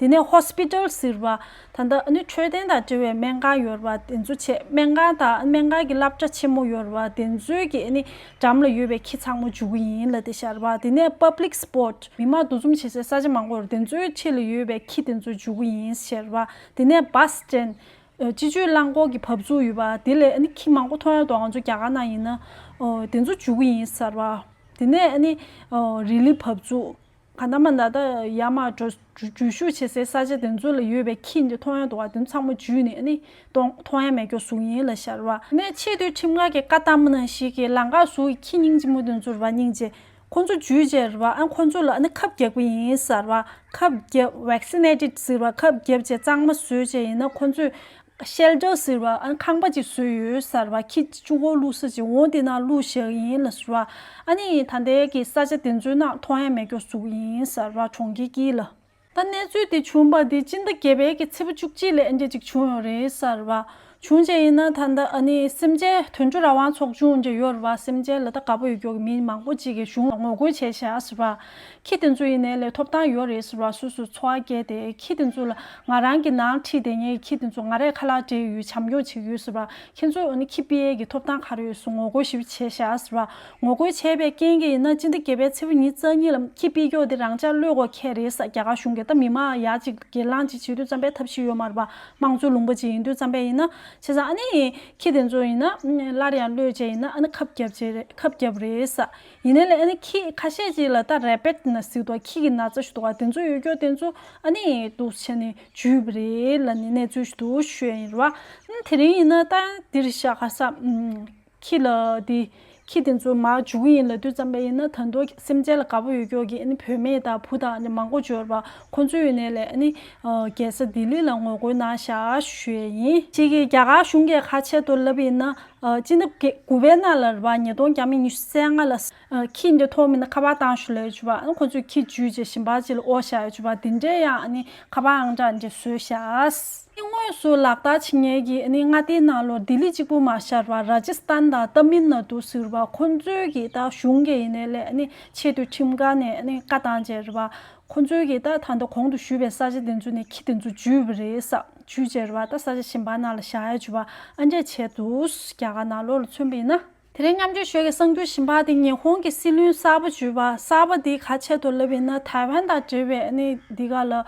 དེ་ནས་ཧོ་སི་པི་ཊལ་ཟེར་བ། ད་ལྟ་ཨ་ནི་འཕྲོད་བསྟེན་དང་འབྲེལ་བའི་སྨན་ཁང་ཡོད་རེད་བ། དེ་ཚོ་བྱས། སྨན་ཁང་དང་སྨན་ཁང་གི་སློབ་གྲྭ་ཆེན་མོ་ཡོད་རེད་བ། དེ་ཚོའི་གི་ཨ་ནི་འགྲམ་ལ་ཡོད་པའི་ཁྱི་ཚང་མ་འཇུ་གི་ཡིན་ལབ་བསྡད་ཤག་རེད་བ། དེ་ནས་པབ་ལིག་སི་པོཊ། མི་མང་འདུ་འཛོམས་བྱེད་སའི་ས་ཆ་མང་པོ་ཡོད་རེད། དེ་ཚོའི་ཕྱི་ལ་ཡོད་པའི་ཁྱི་དེ་ཚོ་འཇུ་གི་ཡིན་ཟེར་བ། དེ་ནས་བྷ་སི་སི་ཊེན། ཨ་སྤྱི་སྤྱོད་རླངས་འཁོར་གྱི་བབས་ཚུགས་ཡོད་པ། དེ་ལས་ཨ་ནི་ཁྱི་མང་པོ་མཐོང་ཡ་འདུག་ང་ཚོ་རྒྱ་གར་ནང་ཡིན་ན། ཨོ་དེ་ཚོ་འཇུ་གི་ཡིན་ཟེར་བ། དེ་ནས་ཨ་ནི་ཨོ་རི་ལི་བབས་ཚུགས། གང་ལྟར་མ་ལྟར་ད་ཡར་མར་འགྲོ་འགྲུལ་བཞུད་བྱེད་སའི་ས་ཆ་དེ་ཚོ་ལ་ཡོད་པའི་ཁྱི་འདི་མཐོང་ཡ་འདུག་པ། དེ་ཚོ་ཚང་མ་འཇུས་ནས་ཨ་ནི་གཏོང་མཐོང་ཡ་མེད་སྐྱོ་བཟོ་གི་ཡིན་ལབ་ཤག་རེད་བ། དེ་ནས་ཆེས་མཐོའི་ཁྲིམས་ཁང་གི་བཀའ་བཏང་པ་ནང་བཞིན་གྱི་ལམ་ཁ་ཟུར་གྱི་ཁྱི་སྙིང་རྗེ་མོ་དེ་ཚོ་རེད་བ། སྙིང་རྗེ། ཁོ་ཚོ་འཇུས་བྱས་རེད་བ། ཨ་ཁོ་ཚོ་ལ་ཨ་ནི་ཁབ་རྒྱག་གི་ཡིན་ཟེར་བ། ཁབ་རྒྱབ་vaccinated་ཟེར་བ། ཁབ་རྒྱབ་བྱས་གཙང་མ་བཟོས་བྱས་ཡིན་ན་ཁོ་ཚོས་shelter་ཟེར་བ། ཨ་ཁང་པ་ཅིག་བཟོས་ཡོད་ཟེར་བ། ཁྱི་བཅུ་གོ་བླུགས་ས་ཅིག་འོང་དེ་ནང་བླུགས་བཞག་ཡིན་ལ་ཟེར་བ། ཨ་ནི་ད་ལྟའི་གི་ས་ཆ་དེ་ཚོའི་ནང་ཐོན་ཡ་མེད་སྐྱོ་བཟོ་གི་ཡིན་ཟེར་བ། གྲོང་ཁྱེར་དཀྱིལ་ལ། ད་གནས་ཚུལ་དེ་བྱུང་བ་དེ་སྤྱི་ཟླ་བརྒྱད་པའི་གི་ཚེས་པ་བཅུ་གཅིག་ལ་ཨེ་འདྲ་ཅིག་བྱུང་ཡོད་རེད་ཟེར་བ། བྱུང་བྱས་ཡིན་ན་ད་ལྟ་ཨ་ནི་སེམས་ཅན་དུད་འགྲོ་རང་དབང་ཚོགས་ཆུང་འདྲ་ཡོད་རེད་བ། སེམས་ཅན་ལ་ད་དགའ་པོ་ཡོད་མཁན་གྱི་མི་མང་པོ་ཅིག་གིས་གཞུང་ལ་ངོ་རྒོལ་བྱས་བཞག་ཟེར་བ། ཁྱི་དེ་ཚོ་ཡིན་ནའི་ལས་ཐོབ་ཐང་ཡོད་རེད་ཟེར་བ། སོ་སོའི་འཚོ་བ་སྐྱེལ་ཏེ། ཁྱི་དེ་ཚོ་ལ་ང་རང་གི་ནང་ཁྲིད་བསྡད་མཁན་གྱི་ཁྱི་དེ་ཚོ་ང་རས་ཁ་ལག་སྤྲད་ཡོད། བྱམས་སྐྱོང་བྱེད་ཀྱི་ཡོད་ཟེར་བ། ཁྱེད་ཚོས་ཨ་ནི་ཁྱི་ཕུད་ཡས་ཀྱི་ཐོབ་ཐང་ག་རེ་ཡོད་ཟེར་ངོ་རྒོལ་ཞེ་པོ་བྱས་བཞག་ཟེར་བ། ངོ་རྒོལ་བྱས་པའི་རྐྱེན་གྱིས་ཡིན་ན་སྤྱི་ཟླ་བརྒྱད་པའི་ཚེས་པ་ཉི་ཤུ་རྩ་གཉིས་ལ་ཁྱི་ཕུད་ཡས་དེ་རང་འཇགས་གློད་དགོས་ཁེལ་རེད་ཟེར། རྒྱ་གར་གཞུང་གིས། ད་མི་མང་ཡག་ཅིག་སྒེར་ལངས་ཅིག་བྱེད་དུས་ཙམ་པའི་ཐབས་ཤེས་ཡོད་མ་རེད་པ། དམངས་གཙོའི་ལུང་པ་ཅིག་ཡིན་དུས་ཙམ་པའི་ཡིན་ན། བྱས་ཙང་ཨ་ནི་ཁྱི་དེ་ཚོ་ཡིན་ན་སླར་ཡང་གློད་བྱས་ཡིན་ན་ཨ་ནི་ཁབ་རྒྱབ་བྱས་རེད། ཁབ་རྒྱབ་རེད་ཟེར། ཡིན་ནའི་ལས་ཨ་ནི་ཁྱི་ཁ་ཤས་ཅིག་ལ་ད་རེ་བེད་ན་ཟེར་འདུག་ཁྱི་གི་ན་ཚ་ཞིག་འདུག་ག་དེ་ཚོ་ཡོད་སྐྱོ་དེ་ཚོ་ཨ་ནི་འདུག་བྱས་ནས་འཇུས་པ་རེད་ལབ་ནས་གནས་ཚུལ་ཞིག་འདུག་ཞུ་ཡ་ཡིན་རེད་བ། ཨ་ནི་དེ་རིང་ཡིན་ན་ད་འདིར་ཤ་ཁ་ས། ཁྱི་ལ་དེ། ཁྱི་དེ་ཚོ་མར་འཇུ་གི་ཡིན་ལབ་དུས་ཙམ་པ་ཡིན་ན་ད་དུང་སེམས་ཅན་ལ་དགའ་པོ་ཡོད་སྐྱོ་གི་ཨ་ནི་བུད་མེད་དང་བུ་དང་ཨ་ནི་མང་པོ་ཅིག་ཡོད་རེད་བ། ཁོང་ཚོ་ཡིན་ནའི་ལས་ཨ་ནི་རྒྱལ་ས་ལྡི་ལི་ལ་ངོ་རྒོལ་གནང་བཞག་ཞུ་ཡས་ཡིན། གཅིག་གིས་རྒྱ་གར་གཞུང་གིས་ག་རེ་བྱས་འདུག་ལབ་ཡིན་ན། སྤྱི་ཟླ་དགུ་པའི་ནང་ལ་རེད་བ། ཉིས་སྟོང་བརྒྱ་མེད་ཉི་ཤུ་རྩ་ལྔ་ལ། ཁྱི་འདི་ཐོག་མིན་ན་ཁ་པར་བཏང་ཞུ་ལབ་ཡོད་བ། ཨ་ཁོང་ཚོས་ཁྱི་འཇུས་བྱས་ཞིང་པ་ཅིག་ལ་དབོར་བཞག་ཡོད་བ། དེ་འདྲའི་ཡང་ཨ་ནི་ཁ་པར་ཨང་གྲངས་འདི་བཟོས་བཞག་དངོས་སུ་ལག་བསྟར་བྱེད་མཁན་གྱི་ཨ་ནི་མངའ་སྡེའི་ནང་ལོགས་ལྡི་ལི་གཅིག་པུ་མ་ཤར་བ། ར་ཇི་སི་ཐན་དང་ཏ་མིལ་ནཱ་ཌུ་ཟེར་བ། ཁོང་ཚོའི་གི་ད་གཞུང་གི་ཡིན་ནའི་ལས་ཨ་ནི་ཆེས་མཐོའི་ཁྲིམས་ཁང་ནས་ཨ་ནི་བཀའ་བཏང་བྱས་རེད་བ། ཁོང་ཚོའི་གི་ད་ད་ལྟ་གོང་དུ་ཞུས་པའི་ས་ཆ་དེ་ཚོ་ནས་ཁྱི་དེ་ཚོ་འཇུས་པ་རེད་ས། འཇུས་བྱས་རེད་བ། ད་ས་ཆ་གཞན་པ་ནང་ལ་བཞག་ཡ་འཇུ་བ་ཨ་འདྲས་བྱས་འདུག་རྒྱ་གར་ནང་ལོགས་ལ་མཚོན་པ་ཡིན་ན། དེ་རིང་མཉམ་སྤྱོད་ཞུ་ཡ་གི་གསར་འགྱུར་གཞན་པ་དེ་ཉི་ཧོང་གི་སྲིད་བློན་གསར་པ་འཇུས་པ། གསར་པ་དེ་ག་རེ་བྱས་འདུག་ལབ་ཡིན་ན། ཐའེ་ཝན་དང་འབྲེལ་བའི་ཨ་ནི་འདི་ག་ལ་ཨ་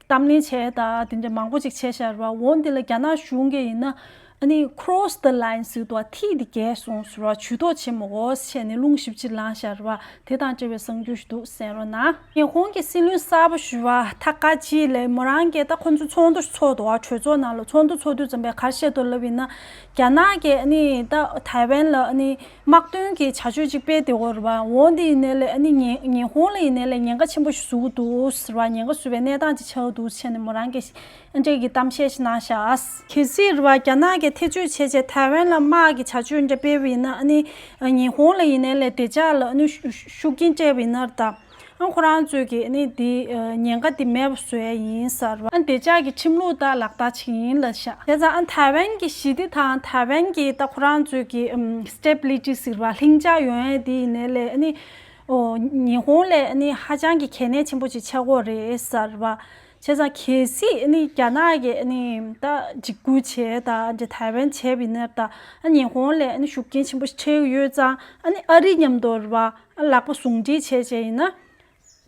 གཏམ་གླེང་བྱས་དང་དེ་འདྲ་མང་པོ་ཅིག་བྱས་བཞག་རེད་བ། འོ་འདི་ལ་རྒྱ་ནག་གཞུང་གིས་ཡིན་ན་ཨ་ནི་cross the line ཟེར་འདུག་བ། ཐིག་དེ་བརྒལ་སོང་ཟེར་བ། ཇུས་གཏོགས་བྱེད་མི་དགོས་ཟེར་ནས་རླུང་ཞེ་པོ་ཅིག་ལངས་བཞག་རེད་བ། དེ་དང་འབྲེལ་བའི་གསར་འགྱུར་ཞིག་འདུག་གསན་རོགས་གནང་། ཉི་ཧོང་གི་སྲིད་བློན་གསར་པ་ཞུ་བ་ཐ་ཀ་ཅི་ལབ། མོ་རང་གིས་ད་ཁོ་ཚོ་ཚོགས་འདུ་ཚོགས་འདུག་བ། གྲོས་ཚོགས་ནང་ལ་ཚོགས་འདུ་ཚོགས་དུས་ཙམ་པའི་ག་རེ་བཤད་འདུག་ལབ་ཡིན་ན། རྒྱ་ནག་གིས་ཨ་ནི་ད་ཐའེ་ཝན་ལ་ཨ་ནི་དམག་དོན་གྱི་བྱ་སྤྱོད་ཅིག་སྤེལ་བསྡད་ཡོད་རེད་བ། འོ་འདི་ཡིན་ནའི་ལས་ཨ་ནི་ཉི་ཉི་ཧོང་ལ་ཡིན་ནའི་ལས་ཉེན་ཁ་ཆེན་པོ་ཞིག་བཟོ་གི་འདུག་ཟེར་བ། ཉེན་ཁ་བཟོ་བའི་གནས་སྟངས་ཅིག་ཆགས་ཀྱི་འདུག་ཟེར་ནས་མོ་རང་གིས་ཨ་འདྲས་ཀྱི་གཏམ་བཤད་ཞིག་གནང་བཞག་གལ་སྲིད་རེད་བ། རྒྱ་ནག་གིས་ཐེ་བྱུས་བྱས་བྱས་ཐའེ་ཝན་ལ་དམག་གི་བྱ་སྤྱོད་འདྲ་སྤེལ་བ་ཡིན་ན། ཨ་ནི་ཉི་ཧོང་ལ་ཡིན་ནའི་ལས་བདེ་འཇགས་ལ་ཨ་ནི་ཤུགས་ཤུགས་རྐྱེན་སྤྲད་པ་ཡིན་ན་ད། ཨ་ཁོ་རང་ཚོས་ཀྱིས་ཨ་ནི་འདི་ཉེན་ཁ་འདི་མེད་པ་བཟོ་ཡ་ཡིན་ཟེར་བ། ཨ་བདེ་འཇགས་ཀྱི་ཁྲིམས་ལུགས་ད་ལག་བསྟར་བྱེད་ཀྱི་ཡིན་ལབ་ཤག་བྱས་ཙང་ཨ་ཐའེ་ཝན་གྱི་ཞི་བདེ་དང་ཐའེ་ཝན་གྱི་ད་ཁོ་རང་ཚོས་ཀྱི་ཨམ་stability་ཟེར་བ། ལྷིང་འཇགས་ཡོང་ཡ་འདི་ཡིན་ནའི་ལས་ཨ་ནི་ཨོ་ཉི་ཧོང་ལས་ཨ་ནི་ཧ་ཅང་གི་གལ་གནད་ཆེན་པོ་ཅིག་ཆགས་ཀྱི་ཡོད་རེད་ཟེར་བ། བྱས་ཙང་གལ་སྲིད་ཨ་ནི་རྒྱ་ནག་གིས་ཨ་ནི་ད་འཇིགས་སྐུལ་བྱས་ད་འདི་ཐའེ་ཝན་བྱས་པ་ཡིན་ན་ད་ཨ་ཉི་ཧོང་ལས་ཨ་ནི་ཤུགས་རྐྱེན་ཆེན་པོ་ཞིག་འཕྲད་ཀྱི་ཡོད་ཙང་། ཨ་ནི་ཨ་རི་མཉམ་དུ་རེད་བ། ཨ་ལག་པ་ཟུང་འབྲེལ་བྱས་བྱས་ཡིན་ན།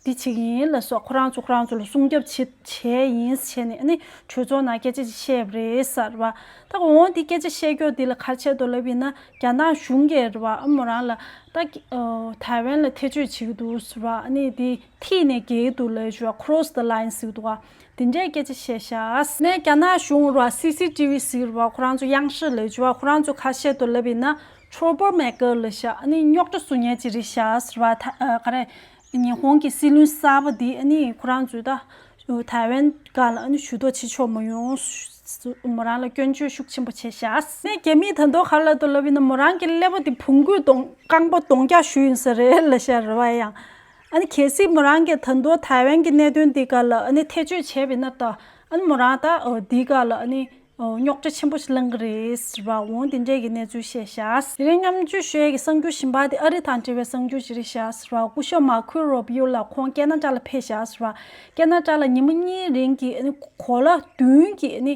འདི་བྱེད་ཀྱི་ཡིན་ལབ་སོགས། ཁོ་རང་ཚོ་ཁོ་རང་ཚོ་ལ་སྲུང་སྐྱོབ་བྱེད་བྱས་ཡིན་བྱས་ནས་ཨ་ནི་གྲོས་ཚོགས་ནང་སྐད་ཆ་ཅིག་བཤད་པ་རེད་ཟེར་བ། ད་འོང་འདི་སྐད་ཆ་བཤད་རྒྱུ་འདི་ལ་ག་རེ་བྱས་འདུག་ལབ་ཡིན་ན། རྒྱ་ནག་གཞུང་གིས་རེད་བ། ཨ་མོ་རང་ལ་ད་ཨ་ཐའེ་ཝན་ལ་ཐེ་བྱུས་བྱེད་ཀྱི་འདུག་ཟེར་བ། ཨ་ནི་འདི་ཐིག་ནས་བརྒལ་གྱི་འདུག་ལབ་བྱས་བ། cross the line་ཟེར་གྱི་འདུག་བ། དེ་འདྲའི་སྐད་ཆ་བཤད་ཤག་ནས་རྒྱ་ནག་གཞུང་ར་སི་སི་ཊི་བི་ཟེར་བ། ཁོ་རང་ཚོ་དབྱངས་གཞས་ལབ་བྱས་བ། ཁོ་རང་ཚོ་ག་རེ་བཤད་འདུག་ལབ་ཡིན་ན། trouble maker་ལབ་ཤག་ཨ་ནི་རྙོག་དྲ་བཟོ་མཁན་ཅིག་རེད་ཤག་ཟེར་བ། ད་ཨ་ག་རེ། ཉི་ཧོང་གི་སྲིད་བློན་གསར་པ་འདི་ཨ་ནི་ཁོ་རང་ཚོའི་ད་ཐའེ་ཝན་སྒང་ལ་ཨ་ནི་ཇུས་གཏོགས་བྱེད་ཆོག་མ་ཡོང་། མོ་རང་ལ་སྐྱོན་བརྗོད་ཤུགས་ཆེན་པོ་བྱས་ཤག་ནས་རྒྱ་མིས་ད་དུང་ག་རེ་ལབ་འདུག་ལབ་ཡིན་ན། མོ་རང་གི་ཀླད་པ་འདི་བོང་གུས་གདོང་རྐང་པ་གདོང་རྒྱག་གཞུས་ཡིན་ས་རེད་ལབ་ཤག་རེད་བ། ཡང་ཨ་ནི་གལ་སྲིད་མོ་རང་གིས་ད་དུང་ཐའེ་ཝན་གྱི་གནད་དོན་འདི་སྒང་ལ་ཨ་ནི་ཐེ་བྱུས་བྱས་པ་ཡིན་ན་ད། ཨ་ནི་མོ་རང་ད་འདི་སྒང་ལ་ཨ་ནི་རྙོག་དྲ་ཆེན་པོ་ཞིག་ལངས་ཀྱི་རེད་ཟེར་བ། འོང་དེ་འདྲས་ཀྱི་གནས་ཚུལ་བཤད་ཤག་དེ་རིང་མཉམ་སྤྱོད་ཞུ་ཡས་ཀྱི་གསར་འགྱུར་གཞན་པ་དེ་ཨ་རི་དང་འབྲེལ་བའི་གསར་འགྱུར་ཞིག་རེད་ཤག་ཟེར་བ། སྐུ་ཞབས་མར་ཁོ་རུ་བི་ཡོ་ལགས་ཁོང་ཁེ་ན་ཌ་ལ་ཕེབས་ཤག་ཟེར་བ། ཁེ་ན་ཌ་ལ་ཉི་མ་གཉིས་རིང་གི་ཨ་ནི་གོ་ལ་བདུན་གྱི་ཨ་ནི་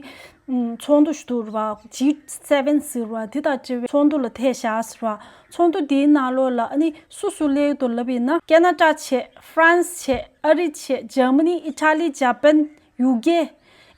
ཚོགས་འདུ་ཞིག་འདུག་རེད་བ། ཇི་སེ་ཝེན་ཟེར་བ། དེ་དང་འབྲེལ་བའི་ཚོགས་འདུ་ལ་ཕེབས་ཤག་ཟེར་བ། ཚོགས་འདུ་དེའི་ནང་ལོགས་ལ་ཨ་ནི་སུ་སུ་སླེབས་འདུག་ལབ་ཡིན་ན། ཁེ་ན་ཌ་བྱས། ཧྥ་རན་སི་བྱས། ཨ་རི་བྱས། ཇར་མ་ནི། ཨི་ཊ་ལི། ཇ་པན། ཡུ་ཀེ།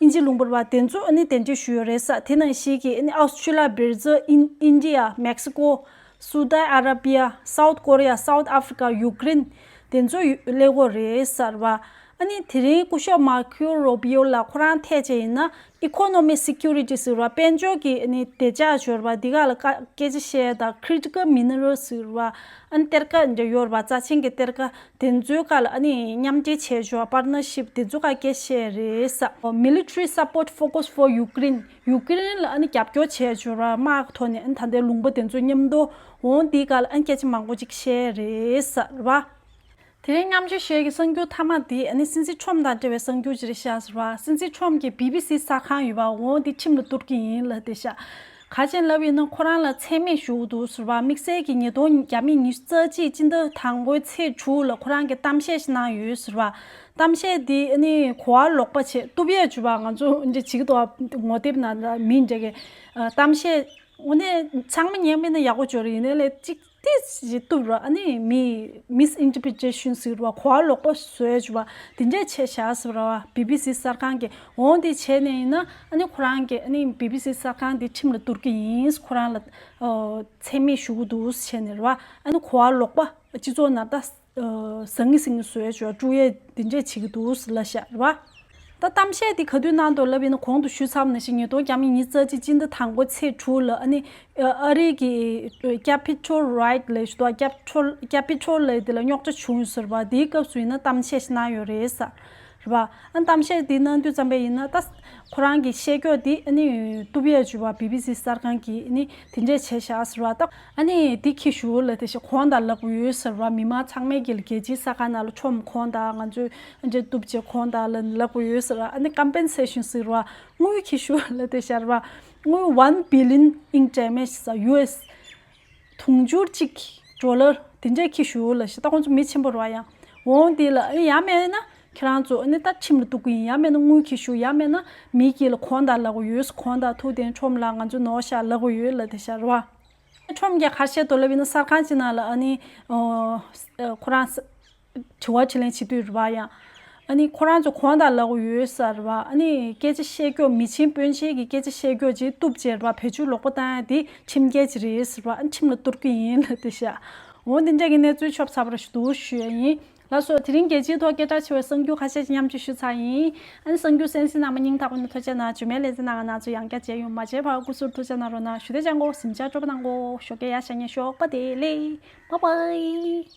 དབྱིན་ཇི་ལུང་པ་རེད་བ། དེ་ཚོ་ཨ་ནི་གདན་འདྲེན་ཞུས་ཡོད་རེད་ས། དེ་ནང་བཞིན་གྱི་ཨ་ནི་ཨོ་སི་ཀྲི་ལི་ཡ། སྦིར་ཛིལ། ཨིན་ཨིན་ཌི་ཡ། མེག་སི་ཀོ། སུའུ་ཏི་ཨ་ར་བི་ཡ། སའུ་ཐི་ཀོ་རི་ཡ། སའུ་ཐི་ཨ་ཧྥི་རི་ཀ། ཡུ་ཀེ་རེན། དེ་ཚོ་ཡོ་སླེབས་ཀྱི་ཡོད་རེད་ཟེར་བ། ཨ་ནི་དེ་རིང་སྐུ་ཞབས་མར་ཁོ་རུ་བྷི་ཡོ་ལགས་ཁོ་རང་ཐད་བྱས་ཡིན་ན་economic security ཟེར་བ་དཔལ་འབྱོར་གྱི་ཨ་ནི་བདེ་འཇགས་ཟེར་བ་འདི་ག་ལ་བཀའ་སྐད་ཆ་བཤད་དང་critical minerals ཟེར་བ་ཨ་ནི་གཏེར་ཁ་འདྲ་ཡོད་རེད་པ། རྩ་ཆེན་གྱི་གཏེར་ཁ་དེ་ཚོའི་སྒང་ལ་ཨ་ནི་མཉམ་འབྲེལ་བྱས་བྱས་པ་partnership དེ་ཚོའི་སྒང་སྐད་ཆ་བཤད་རེད་ས། military support focus for Ukraine ཡུ་ཀེ་རེན་ལ་ཨ་ནི་རྒྱབ་སྐྱོར་བྱས་བྱས་པ་དམག་གི་ཐོག་ནས་ཨ་ནི་ད་ལྟའི་ལུང་པ་དེ་ཚོ་མཉམ་དུ་འོང་དེའི་སྒང་ལ་ཨ་ནི་སྐད་ཆ་མང་པོ་ཅིག་བཤད་རེད་ས་རེད་པ། དེ་རིང་མཉམ་སྤྱོད་བྱེད་ཀྱི་གསར་འགྱུར་མཐའ་མ་དེ་ཨ་ནི་སྲིད་འཛིན་ཁྲོམ་དང་འབྲེལ་བའི་གསར་འགྱུར་ཅིག་རེད་ཤག་ཟེར་བ། སྲིད་འཛིན་ཁྲོམ་གྱི་བི་བི་སི་གསར་ཁང་ཡོད་པ་འོང་དེ་ཁྲིམས་ལ་གཏུག་གི་ཡིན་ལབ་བསྡད་ཤག་ག་ཅན་ལབ་ཡིན་ན་ཁོ་རང་ལ་མཚན་སྨད་ཞུ་གི་འདུག་ཟེར་བ། དམིགས་བསལ་གྱི་ཉིས་སྟོང་ཉི་ཤུ་རྩ་གཅིག་སྤྱི་ཟླ་དང་པོའི་ཚེས་དྲུག་ལ་ཁོ་རང་གི་གཏམ་བཤད་ཞིག་གནང་ཡོད་ཟེར་བ། གཏམ་བཤད་འདི་ཨ་ནི་གོ་བ་ལོག་པ་བྱས་གཏུབ་ཡས་བྱུས་པ་ང་ཚོ་འདི་བྱེད་ཀྱི་འདུག་ངོ་དེབ་ནང་ལ་མི་འདྲ་གི་གཏམ་བཤད་འོ་ནས་ཚང་མ་ཉན་པ་ཡིན་ན་ཡག་པོ་བྱུང་རེད། ཡིན་ནའི་ལས་གཅིག་ཏིས་ཞིག་གཏུབ་ར་ཨ་ནི་མི་misinterpretation ཟེར་བ་གོ་བ་ལོག་པ་བཟོས་བྱས་པ་དེ་འདྲས་བྱས་བཞག་ཟེར་བ། བི་བི་སི་གསར་ཁང་གིས་འོང་དེ་བྱས་ནས་ཡིན་ན་ཨ་ནི་ཁོ་རང་གིས་ཨ་ནི་བི་བི་སི་གསར་ཁང་དེ་ཁྲིམས་ལ་གཏུག་གི་ཡིན། ཁོ་རང་ལ་མཚན་སྨད་ཞུ་གི་འདུག་བྱས་ནས་རེད་བ། ཨ་ནི་གོ་བ་ལོག་པ་སྤྱི་ཚོགས་ནང་ད་ཟང་ངེ་ཟིང་ངེ་བཟོས་བྱས་དཀྲུག་ཡས་དེ་འདྲས་བྱེད་ཀྱི་འདུག་ལབ་བཞག་རེད་བ། ད་གཏམ་བཤད་འདི་ག་དུས་གནང་འདུག་ལབ་ཡིན་ན་གོང་དུ་ཞུས་ཚར་བ་ནང་བཞིན་ཉིས་སྟོང་ཉི་ཤུ་རྩ་གཅིག་སྤྱི་ཟླ་དང་པོ་ཚེས་དྲུག་ལ་ཨ་ནི་ཨ་རི་གི་Capitol Riot ལབ་ཞུ་དོ། Capitol Capitol ལབ་དེ་ལ་རྙོག་དྲ་བྱུང་ཡོད་ཟེར་བ། དེའི་སྐབས་སུ་ཡིན་ན་གཏམ་བཤད་ཞིག་གནང་ཡོད་རེད་ས་རེད་བ། ཨ་གཏམ་བཤད་འདི་གནང་དུས་ཙམ་པ་ཡིན་ན་ད་ཁོ་རང་གི་བཤད་ཀྱོག་འདི་ཨ་ནི་གཏུབ་ཡས་བྱས་པ་བི་བི་སི་གསར་ཁང་གིས་ཨ་ནི་དེ་འདྲས་བྱས་བཞག་ཟེར་བ། ད་ཨ་ནི་འདི་ཁྱི་ཞུ་ལ་དེ་ཞིག་གོང་དང་ལབ་དགོས་ཡོད་ཟེར་བ། མི་མང་ཚང་མས་ཀྱི་རྒྱལ་སྤྱིའི་གསར་ཁང་ནང་ལ་ཁྲོམ་གོང་དང་ང་ཚོས་འདྲེ་གཏུབ་བྱས་གོང་དང་ལ་ལབ་དགོས་ཡོད་ཟེར་བ། ཨ་ནི་compensation ཟེར་བ་དངུལ་ཁྱི་ཞུ་ལ་དེ་ཤར་བ་དངུལ་one billion in damage ཟེར་ཡུ་ཨེས་དུང་ཕྱུར་གཅིག་ཌོ་ལར་དེ་འདྲས་ཁྱི་ཞུ་ལ་ཞིག་ད་ཁོང་ཚོ་མི་ཆེན་པོ་རེད་བ། ཡང་འོང་དེ་ལ་ཨ་ནི་ཡང་མེད་ན་ཁྱེད་རང་ཚོ་ཨ་ནི་ད་ཁྲིམས་ལ་གཏུག་གི་ཡིན། ཡང་མེད་ན་དངུལ་ཁྱི་ཞུ། ཡང་མེད་ན་མི་གྱི་ལ་གོང་དང་ལབ་དགོས་ཡོད། གོང་དང་ཐུག་དེ་ཁྲོམ་ལ་ང་ཚོ་ནོར་ཤག་ལབ་དགོས་ཡོད་ལ་དེ་ཤར་བ། ཁྲོམ་གྱི་ཁ་ཤས་དུ་ལབ་ཡིན་ན་གསར་ཁང་ཅིག་ནང་ལ་ཨ་ནི་ཨོ་ཨ་ཁོ་རང་ས་དྲི་བ་དྲིས་ལན་བྱེད་དུས་རེད་བ། ཡང་ཨ་ནི་ཁོ་རང་ཚོ་གོང་དང་ལབ་དགོས་ཡོད་ས་རེད་བ། ཨ་ནི་སྐད་ཆ་བཤད་རྒྱུ་མི་ཆེན་དཔོན་ཆེན་གྱི་སྐད་ཆ་བཤད་རྒྱུ་ཅིག་གཏུབ་བྱས་རེད་བ། བེད་སྤྱོད་ལོག་པ་བཏང་ཡ་དེ་ཁྲིམས་འགལ་ཅིག་རེད་ཟེར་བ། ཨ་ནི་ཁྲིམས་ལ་གཏུག་གི་ཡིན་ལབ་དེ་ཤག་འོ་འདི་འདྲ་གི་གནས་ཚུལ་ཆོབ་ཚ་པོ་ར་ཞིག་འདུག་ཞུ་ཡ་ཡིན། ལགས་སོ། དེ་རིང་རྒྱལ་སྤྱིའི་ཐོག་སྐད་གྲགས་ཆེ་བའི་གསར་འགྱུར་ཁ་ཤས་ཤིག་མཉམ་སྤྱོད་ཞུས་ཚར་ཡིན། ཨ་ནི་གསར་འགྱུར་གསན་གཟིགས་གནང་བ་སྙིང་ཐག་པ་ནས་ཐུགས་རྗེ་གནང་། རྗེས་མའི་ལེ་ཚན་ནང་ང་རང་ཚོ་ཡང་བསྐྱར་མཇལ་ཡོང་། མ་མཇལ་བར་སྐུ་གཟུགས་ཐུགས་རྗེ་གནང་རོགས་གནང་། ཞུ་བདེ་ཅང་གོ་གཟིམ་ཅག་སྤྲོ་པོ་གནང་གོ་ཞོགས་ཀས་ཡ་ཤ་ཉེ་ཞོགས་པ་དེ་ལེ། Bye bye.